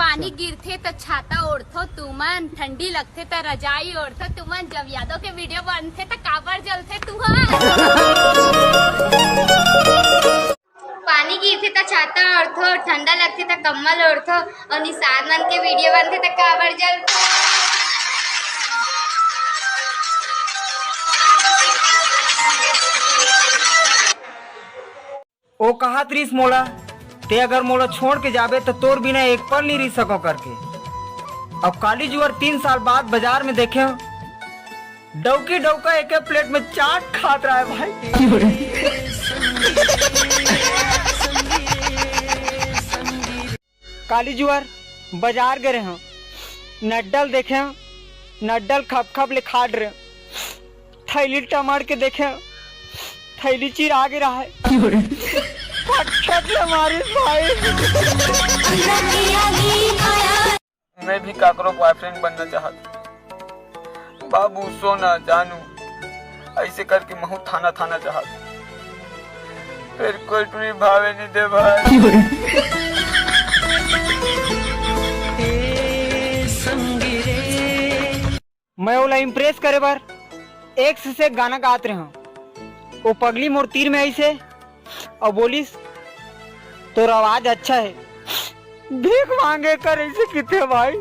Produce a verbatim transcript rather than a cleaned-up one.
पानी गिरथे त छाता ओढ़थो तुमन, ठंडी लगथे त रजाई ओढ़थो तुमन, जब यादव के वीडियो बनथे त काबर जलथे तुहर? पानी गिरथे त छाता ओढ़थो, ठंडा लगथे त कम्बल ओढ़थो, अउ निषाद मन के वीडियो बनथे त काबर जलथे? ओ कहत रिस मोला, "ते अगर मोला छोड़ के जाबे त तोर बिना एक पल नहीं रह सको," करके। अब काली जुवर तीन साल बाद बाजार में देखे, डौकी डौका एके प्लेट में चाट खात रहा है भाई। काली जुवर बाजार गे रहे हो, नड्डल देखे हो, नड्डल खप खप ले खाट रहे, थैली टमाड़ के देखे, थैली चिरा गे रहा है। फटफट ले मारिस भाई। मैं भी काकरो बॉयफ्रेंड बनना चाहत। बाबू सोना जानू, ऐसे करके महू थाना थाना चाहत। फिर कोई टुरी भावे नहीं दे भाई। मैं ओला इम्प्रेस करे बर एक्स से गाना गात रहे हूँ। वो पगली मोर तीर में ऐसे और बोलिस, "तोर आवाज अच्छा है।" भीख मांगे कर ऐसे किथे भाई।